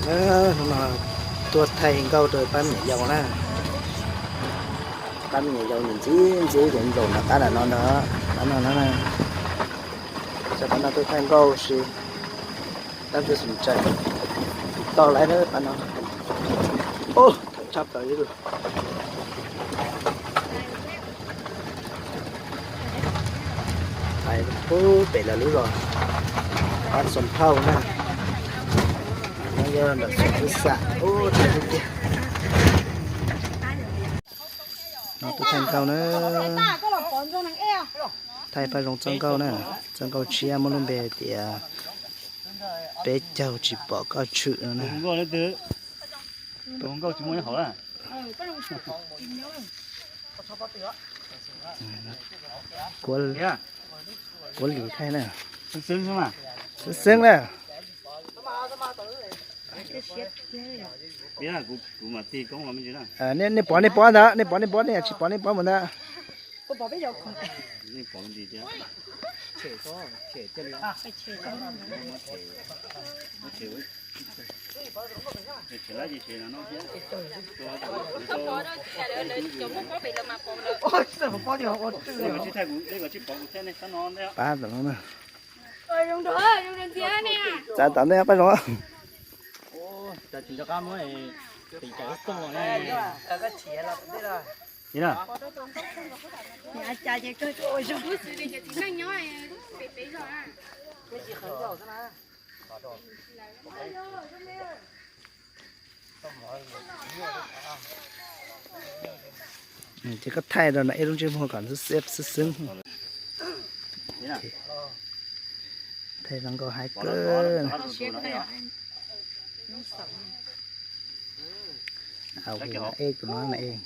Hnub no tuaj thaij nkauj rau pab me nyuam yaus na. Pab me nyuam yaus ntxim ntxim cov nplaum nram qab nram no ntag, qab no na. Cov pab no tuaj thaij nkauj si, tab sis xum tsaim tau lawm na pab no. Ub, thaum tshaj plaws li lawm. Pais pub pem lawv lub zos Pab Xoom Thauj na. No yog nram Xoom Thauj xam ub thaij tiag tiag. No tuaj thaij nkauj na. Thaij pab zoo txoj nkauj na. Txoj nkauj tshiab muaj lub npe hais tias peb caug tsis pom koj tshwm no na. Kuav lis thaij na. Xeeb xeeb na. Nej pom nej pom ntawd, nej pom nej pom, nej tsis pom nej pom mus ntawd. Pab tom no na. Txav tom ntej pab zoo. Ces koj thaij rau no ib lub ntsej muag kom xwb xwb xwb. Thaij zoo nkauj haib kawg. Ej tus no na ej.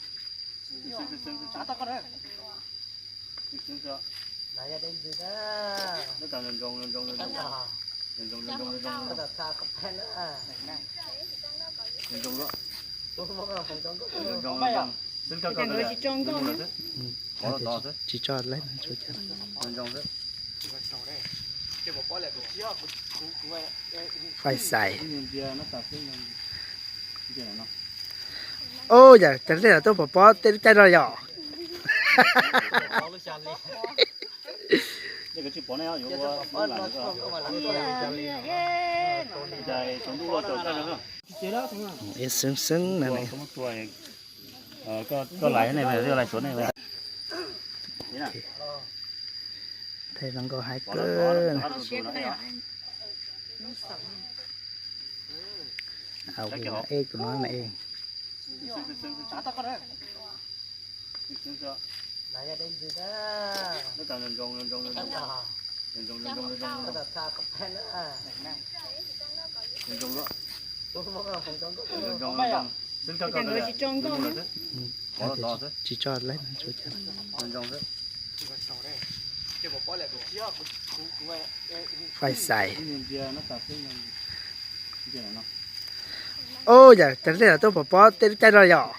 Tsis tso lawm, tsuas cas. Faib xais. Ub, yam cas nej los tuaj pov pob tej lub caij no yom? Ib xeeb xeeb na. Koj lais ne, lais suav ne. Thaij zoo nkauj haib kawg. Ej tus no na ej. Tsis tso lawm, tsuas cas. Faib xais. Ub, yam cas nej los tuaj pov pob tej lub caij no yom?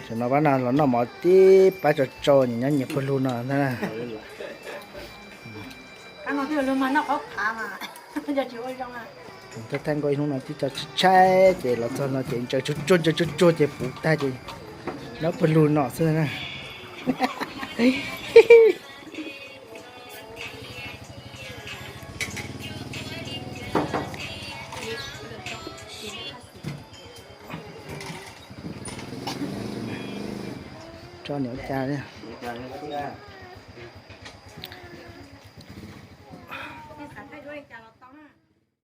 Tam no pab no los noj mov tib pab tso tsau nyob nyias pawg lug no na. Thaij nkauj ib hnub no tib co tshaib tshaib ces los txog no ces ntsaws tsuag tsuag ntsaws tsuag tsuag ces puv tag ces nyob pawg lug no xwb na. Tso niam ua cas li.